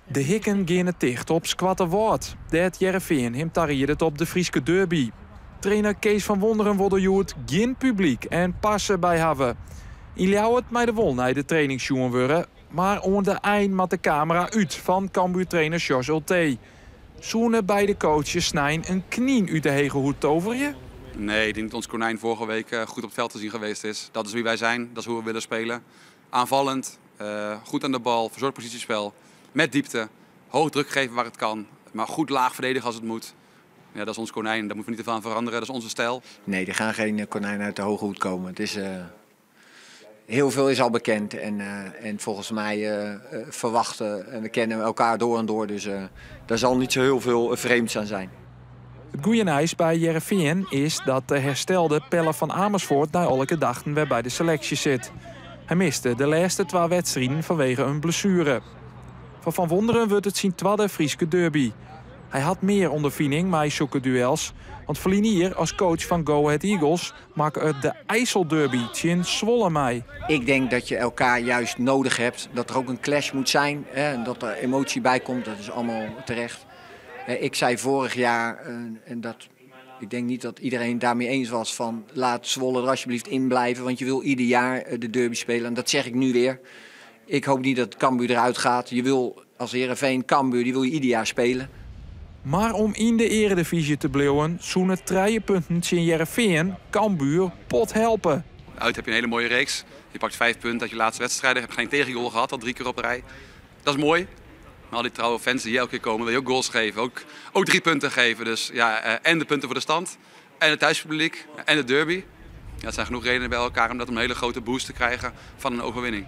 De hikken geane ticht op Skoatterwâld, dêr't Hearrenfean him tariedet op de Fryske derby. Trainer Kees van Wonderen wol der hjoed gjin publyk en parse by hawwe. Yn Ljouwert mei der wol nei de training sjoen wurde, mar oan de ein moat de kamera út fan Cambuur-trainer Sjors Ultee. Soene beide coaches snein in knyn út de hege hoed toverje? Nee, ik denk dat ons konijn vorige week goed op het veld te zien geweest is. Dat is wie wij zijn, dat is hoe we willen spelen. Aanvallend, goed aan de bal, verzorgd positiespel, met diepte. Hoog druk geven waar het kan, maar goed laag verdedigen als het moet. Ja, dat is ons konijn, daar moeten we niet te veel aan veranderen, dat is onze stijl. Nee, er gaan geen konijnen uit de hoge hoed komen. Heel veel is al bekend en volgens mij verwachten en we kennen elkaar door en door, dus daar zal niet zo heel veel vreemds aan zijn. It goede nijs by Hearrenfean is dat de herstelde Pelle van Amersfoort nei alle gedachten wer by de seleksje sit. Hy miste de lêste twa wedstriden fanwege in blessuere. Foar Van Wonderen wurdt it syn twadde Fryske derby. Hy hat mear ûnderfining mei sokke duels, want ferline jier as coach fan Go Ahead Eagles makke er de IJsselderby tsjin Zwolle mei. Ik denk dat je elkaar juist nodig hebt, dat er ook een clash moet zijn, hè, en dat er emotie bij komt, dat is allemaal terecht. Ik zei vorig jaar, en dat, ik denk niet dat iedereen daarmee eens was, van laat Zwolle er alsjeblieft in blijven, want je wil ieder jaar de derby spelen. En dat zeg ik nu weer. Ik hoop niet dat Cambuur eruit gaat. Je wil als Heerenveen Cambuur, die wil je ieder jaar spelen. Mar om yn de earedivyzje te bliuwen, soene 3 punten tsjin Hearrenfean Cambuur bot helpe. Uit heb je een hele mooie reeks. Je pakt 5 punten uit je laatste wedstrijden. Je hebt geen tegengoal gehad, al 3 keer op rij. Dat is mooi. Maar al die trouwe fans die hier elke keer komen, wil je ook goals geven. Ook 3 punten geven. Dus en de punten voor de stand. En het thuispubliek. En de derby. Ja, het zijn genoeg redenen bij elkaar om dat een hele grote boost te krijgen van een overwinning.